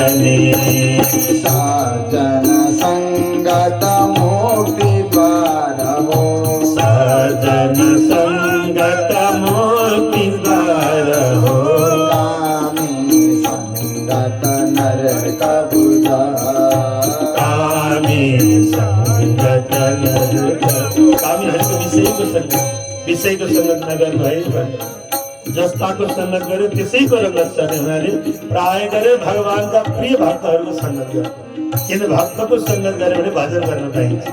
बने सज्जन संगत मोक्ति द्वार हो सज्जन संगत मोक्ति द्वार हो कामी संगत नरक बुझा कामी संगत नरक कामी हरिको विषयको संगत नगर भए जस्ताको संगत गर्यो त्यसैको रगत सर्ने हुनाले प्राय गरे भगवानका प्रिय भक्तहरूको संगत गर्यो किन भक्तको संगत गर्यो भने भजन गर्न पाइन्छ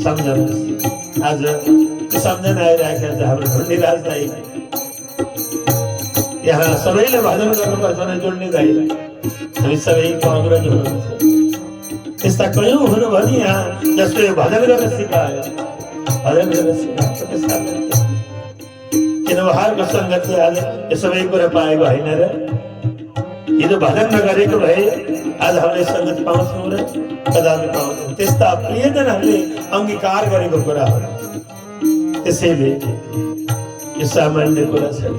सम्झनुहोस् आज त्यो सम्झना आइरहेको छ हाम्रो धन्यराज दाइ यहाँ सबैले भजन गर्नुपर्छ भने जोड्ने दाइ हामी सबैको अग्रज हुनुहुन्छ त्यस्ता कयौँ हुनु भने यहाँ जसले भजन गर्न सिकायो भजन गर्न सिकायो त्यस्ता किन उहाँहरूको सङ्गतले आज यो सबै कुरा पाएको होइन र हिजो भजन नगरेको भए आज हामीले सङ्गत पाउँछौँ र कदापि पाउँछौँ त्यस्ता प्रियजनहरूले अङ्गीकार गरेको कुरा हो त्यसैले यो सामान्य कुरा छ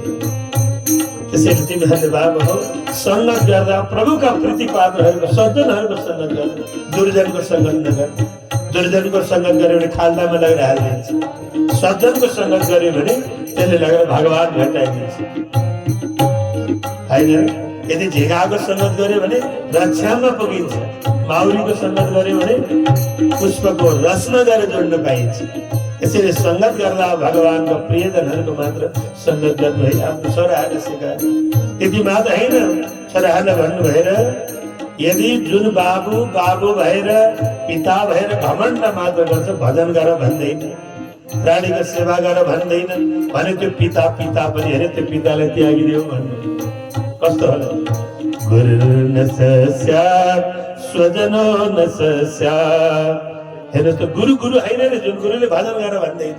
त्यसैले तिमीहरूले बाबु हो सङ्गत गर्दा प्रभुका प्रीति पात्रहरूको सज्जनहरूको सङ्गत गर्दा दुर्जनको सङ्गत नगर दुर्जनको सङ्गत गऱ्यो भने खाल्दामा लगेर हालिदिन्छ सज्जनको सङ्गत गऱ्यो भने त्यसले लगेर भगवान भेटाइदिन्छ होइन यदि झिगाको सङ्गत गऱ्यो भने रक्षामा पुगिन्छ माउरीको सङ्गत गऱ्यो भने पुष्पको रसमा गएर जोड्न पाइन्छ यसैले सङ्गत गर्दा भगवानको प्रियजनहरूको मात्र सङ्गत गर्नु है आफ्नो छोराहरूले सिकायो त्यति मात्र होइन छोराहरूलाई भन्नु भएर यदि जुन बाबु बाबु भएर पिता भएर घमण्ड मात्र गर्छ भजन गर भन्दैन प्राणीको सेवा गर भन्दैन भने त्यो पिता पिता पनि हेरे त्यो पितालाई त्यागिदेऊ भन्नु कस्तो होला गुरु न स्यात् स्वजनो न स्यात् हेर्नुहोस् त गुरु गुरु होइन रे जुन गुरुले भजन गर भन्दैन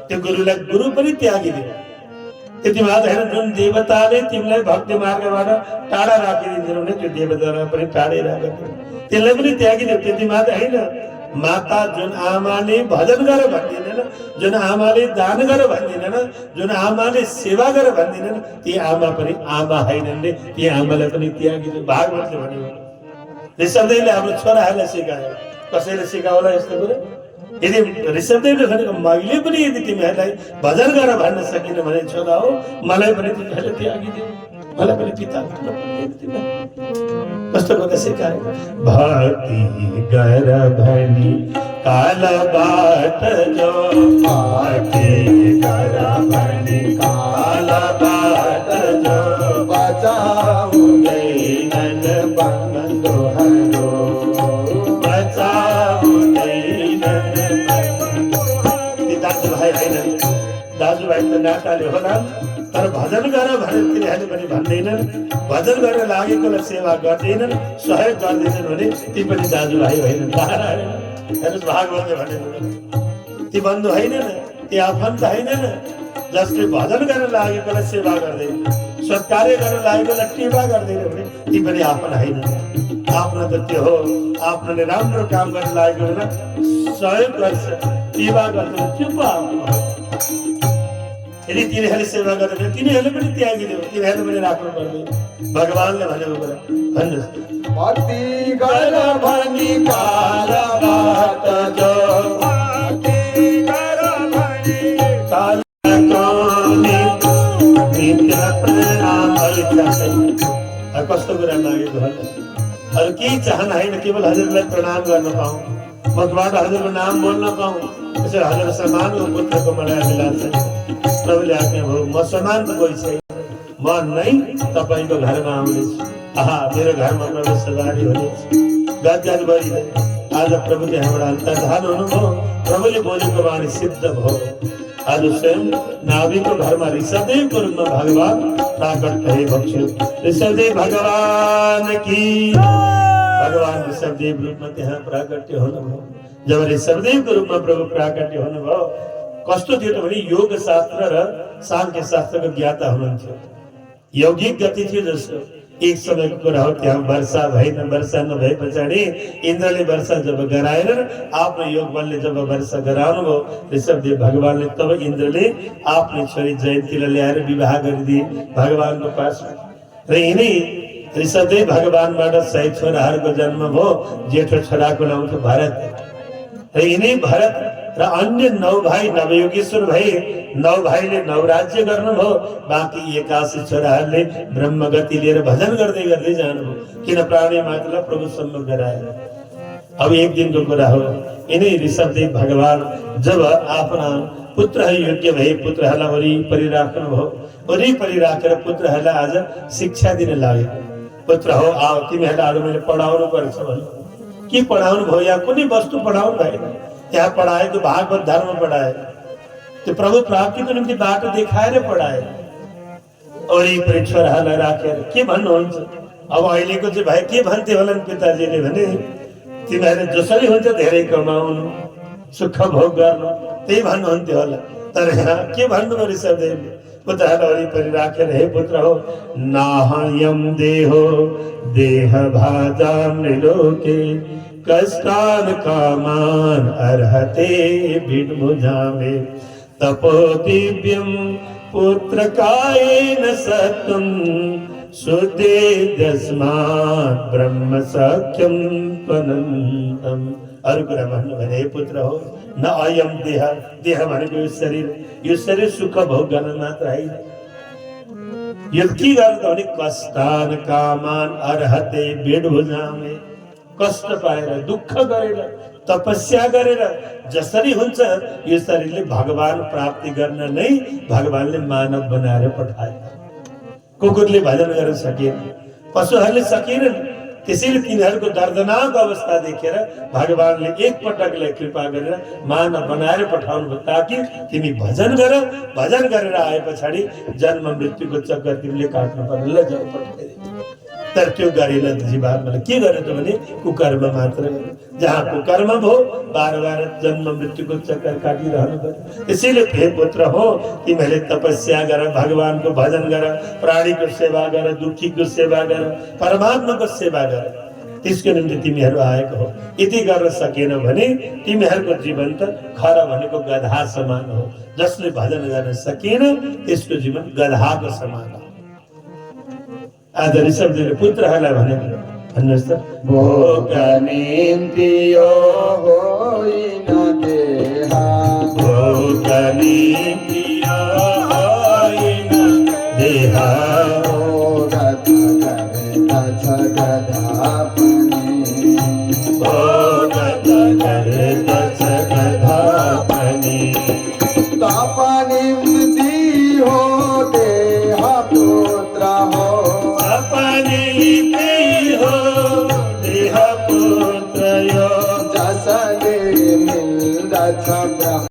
त्यो गुरुलाई गुरु पनि त्यागिदियो त्यति मात्र होइन जुन देवताले तिमीलाई भक्ति मार्गबाट टाढा राखिदिन्छ भने त्यो देवतालाई पनि टाढै राखिदियो त्यसलाई पनि त्यागिदियो त्यति मात्र होइन माता जुन आमाले भजन गर भन्दिनन् जुन आमाले दान गर भन्दिनन् जुन आमाले सेवा गर भन्दिनन् ती आमा पनि आमा होइनन् रे ती आमालाई पनि त्यागिदियो भागवतले भन्यो ऋषभदेवले हाम्रो छोराहरूलाई सिकायो कसैले सिकाउला यस्तो कुरा यदि ऋषभदेवले भनेको मैले पनि यदि तिमीहरूलाई भजन गर भन्न सकिन भने छोरा हो मलाई पनि तिमीहरूले त्यागिदियो मलाई पनि पिता कस्तो कुरा सिकायो भक्ति गर भनी काल बाट जो भक्ति गर भनी काल बाट जो बचाउँदैनन् बन्धुहरू दाजुभाइ त नाताले होला तर भजन गर भनेर तिनीहरूले पनि भन्दैनन् भजन गर्न लागेकोलाई सेवा गर्दैनन् सहयोग गर्दैनन् भने ती पनि दाजुभाइ होइनन् हेर्नुहोस् भागवतले भनेको ती बन्धु होइनन् ती आफन्त होइनन् जसले भजन गर्न लागेकोलाई सेवा गर्दैन सत्कार्य गर्न लागेकोलाई टेवा गर्दैन भने ती पनि आफ्ना होइनन् आफ्नो त त्यो हो आफ्नोले राम्रो काम गर्न लागेको बेला सहयोग गर्छ टेवा गर्छ त्यो पो आफ्नो यदि तिनीहरूले सेवा गरेर तिनीहरूले पनि त्यागिदियो तिनीहरूले पनि राख्नु पर्दैन भगवानले भनेको कुरा भन्नुहोस् भक्ति गर भनी काल बाट जो भक्ति गर भनी काल नित्य प्रणाम कस्तो कुरा मागेको भन्नुहोस् अरू केही चाहना होइन केवल हजुरलाई प्रणाम गर्न पाऊँ मबाट हजुरको नाम बोल्न पाऊँ त्यसरी हजुर समानको पुत्रको मलाई अभिलाषा प्रभुले आज्ञा भयो म समान त कोही छैन म नै तपाईँको घरमा आउनेछु आहा मेरो घरमा प्रवेश अगाडि हुनेछ गदगद भरिँदै आज प्रभुले हाम्रो अन्तर्धान हुनुभयो प्रभुले बोलेको वाणी सिद्ध भयो आज स्वयं नाभिको घरमा ऋषभदेवको रूपमा भगवान प्राकट भएको छ ऋषभदेव भगवान की भगवान ऋषभदेव रूपमा त्यहाँ प्राकट्य हुनुभयो जब ऋषभदेवको रूपमा प्रभु प्राकट्य हुनुभयो कस्तो थियो भने योग शास्त्र र सांख्य शास्त्रको ज्ञाता हुनुहुन्थ्यो यौगिक गति थियो जस्तो एक समयको कुरा हो त्यहाँ वर्षा भएन वर्षा नभए पछाडि इन्द्रले वर्षा जब गराएर आफ्नो योग बलले जब वर्षा गराउनु भयो ऋषभदेव भगवानले तब इन्द्रले आफ्नो छोरी जयन्तीलाई ल्याएर विवाह गरिदिए भगवानको पासमा र यिनै ऋषभदेव भगवानबाट 100 छोराहरूको जन्म भयो। जेठो छोराको नाम थियो भरत र यिनै भरत र अन्य 9 भाइ नवयोगेश्वर भए। 9 भाइले 9 राज्य गर्नुभयो। बाँकी 81 छोराहरूले ब्रह्मगति लिएर भजन गर्दै गर्दै जानुभयो। किन प्राणी मात्रलाई प्रभुसम्म गराए। अब एक दिनको कुरा हो, यिनै ऋषभदेव भगवान जब आफ्ना पुत्र योग्य भए पुत्रहरूलाई वरिपरि राख्नुभयो। वरिपरि राखेर पुत्रहरूलाई आज शिक्षा दिन लाग्यो। पुत्र हो आओ तिमीहरूलाई आज मैले पढाउनु पर्छ भने के पढाउनु भयो? या कुनै वस्तु पढाउनु भएन। यहाँ पढाएको भागवत धर्म पढाए, त्यो प्रभु प्राप्तिको निम्ति बाटो देखाएर पढाए। वरिपरि छोराहरूलाई राखेर के भन्नुहुन्छ? अब अहिलेको चाहिँ भाइ के भन्थे होला पिताजीले भने तिमीहरूले जसरी हुन्छ धेरै कमाउनु सुख भोग गर्नु त्यही भन्नुहुन्थ्यो होला। तर यहाँ के भन्नुभयो ऋषभदेवले? पुत्रहरूलाई वरिपरि राखेर हे पुत्र हो नाहयम देहो देह भाजामृलोके कष्टान कामान अर्हते विद्भुजामे तपो दिव्यम पुत्र कायेन सत्वं शुद्धे दस्मात् ब्रह्म सख्यम त्वनन्तम। अरू कुरा भन्नु भने हे पुत्र हो न अयम देह, देह भनेको यो शरीर सुख भोग गर्न मात्र होइन। यो के गर्नु भने कष्टान कामान अर्हते विद्भुजामे, कष्ट पाएर दुःख गरेर तपस्या गरेर जसरी हुन्छ यो शरीरले भगवान प्राप्ति गर्न नै भगवानले मानव बनाएर पठाए। कुकुरले भजन गर्न सकेन, पशुहरूले सकेनन्। त्यसैले तिनीहरूको दर्दनाक अवस्था देखेर भगवानले एक पटकलाई कृपा गरेर मानव बनाएर पठाउनु भयो ताकि तिमी भजन गर। भजन गरेर आए पछाडि जन्म मृत्युको चक्कर तिमीले काट्नु पर्ने लजाउ पठाइदिए। तर त्यो गरेन जीवात्माले। के गर्यो त भने कुकर्म मात्र गर्यो। जहाँ कुकर्म भयो बार बार जन्म मृत्युको चक्कर काटिरहनु पर्यो। त्यसैले हे पुत्र हो तिमीहरूले तपस्या गर, भगवानको भजन गर, प्राणीको सेवा गर, दुखीको सेवा गर, परमात्माको सेवा गर। त्यसको निम्ति तिमीहरू आएको हो। यति गर्न सकेन भने तिमीहरूको जीवन त खर भनेको गधा समान हो। जसले भजन गर्न सकेन त्यसको जीवन गधाको समान हो। आज ऋषभदेवले पुत्रहरूलाई भने भन्नुहोस् त भोग निम्ति यो होइन देहा, भोग निम्ति यो होइन देहा, भोग गर्दछ गधा पनि, भोग गर्दछ गधा पनि। तप निम्ति हो देहा पुत्र हो, जसले मिल्दछ